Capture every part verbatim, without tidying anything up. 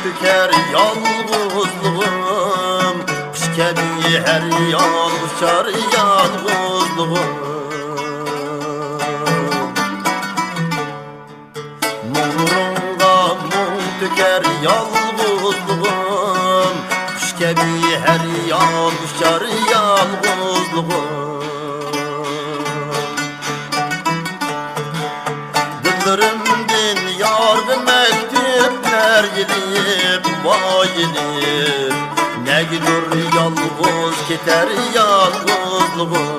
تۆكەر يالغۇزلۇغۇم، قۇش كەبى ھەر يانغا ئۇچار يالغۇزلۇغۇم. مۇڭلىرىڭغا مۇڭ تۆكەر يالغۇزلۇغۇم، قۇش كەبى ھەر يانغا ئۇچار يالغۇزلۇغۇم. دىللىرىمدىن يارغا مەكتۇپلار يېزىپ، ۋاي يېزىپ، نەگىدۇر يالغۇز كېتەر يالغۇزلۇغۇم.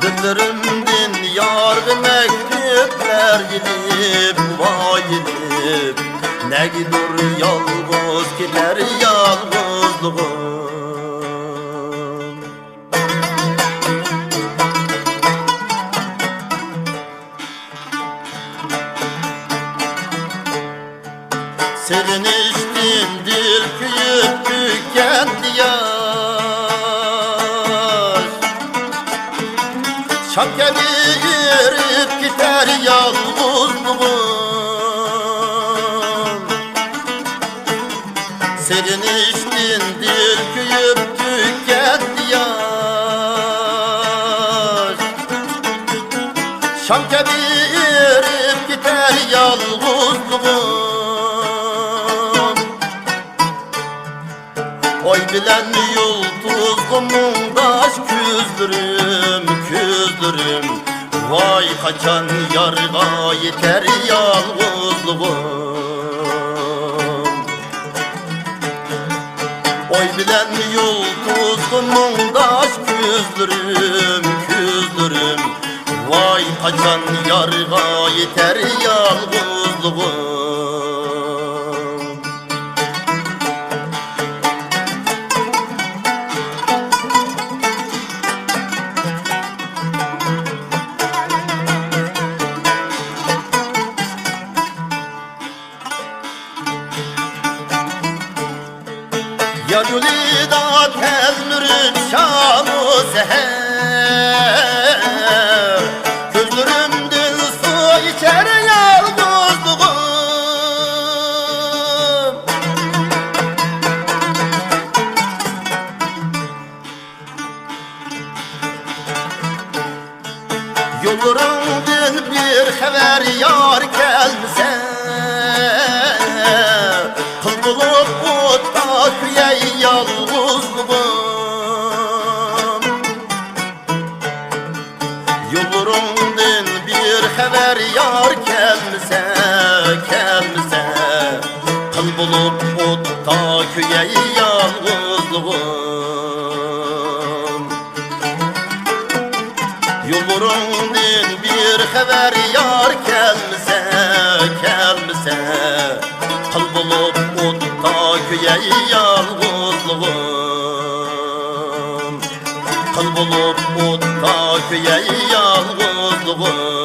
دىللىرىمدىن يارغا مەكتۇپلار يېزىپ، ۋاي يېزىپ، نەگىدۇر يالغۇز كېتەر يالغۇزلۇغۇم. سېغىنىشتىن دىل كۆيۈپ تۆككەندە ياش، شام كەبى ئېرىپ كېتەر يالغۇزلۇغۇم. سېغىنىشتىن دىل كۆيۈپ تۆككەندە ياش، شام كەبى ئېرىپ كېتەر يالغۇزلۇغۇم. ئاي بىلەن يۇلتۇزغا مۇڭداش كۆزلىرىم، كۆزلىرىم، ۋاي قاچان يارغا يېتەر يالغۇزلۇغۇم. ئاي بىلەن يۇلتۇزغا مۇڭداش كۆزلىرىم، كۆزلىرىم، ۋاي قاچان يارغا يېتەر يالغۇزلۇغۇم. يار يولىدا تەلمۈرۈپ شامۇ سەھەر، كۆزلىرىمدىن سۇ ئىچەر يالغۇزلۇغۇم. يوللىرىڭدىن بىر خەۋەر يار كەلمىسە، قىل بولۇپ ئوتتا كۆيەي يالغۇزلۇغۇم. يوللىرىڭدىن بىر خەۋەر يار كەلمىسە، كەلمىسە، قىل بولۇپ ئوتتا كۆيەي يالغۇزلۇغۇم. يوللىرىڭدىن بىر خەۋەر يار كەلمىسە، كەلمىسە، قىل بولۇپ ئوتتا كۆيەي يالغۇزلۇغۇم. قىل بولۇپ ئوتتا كۆيەي يالغۇزلۇغۇم.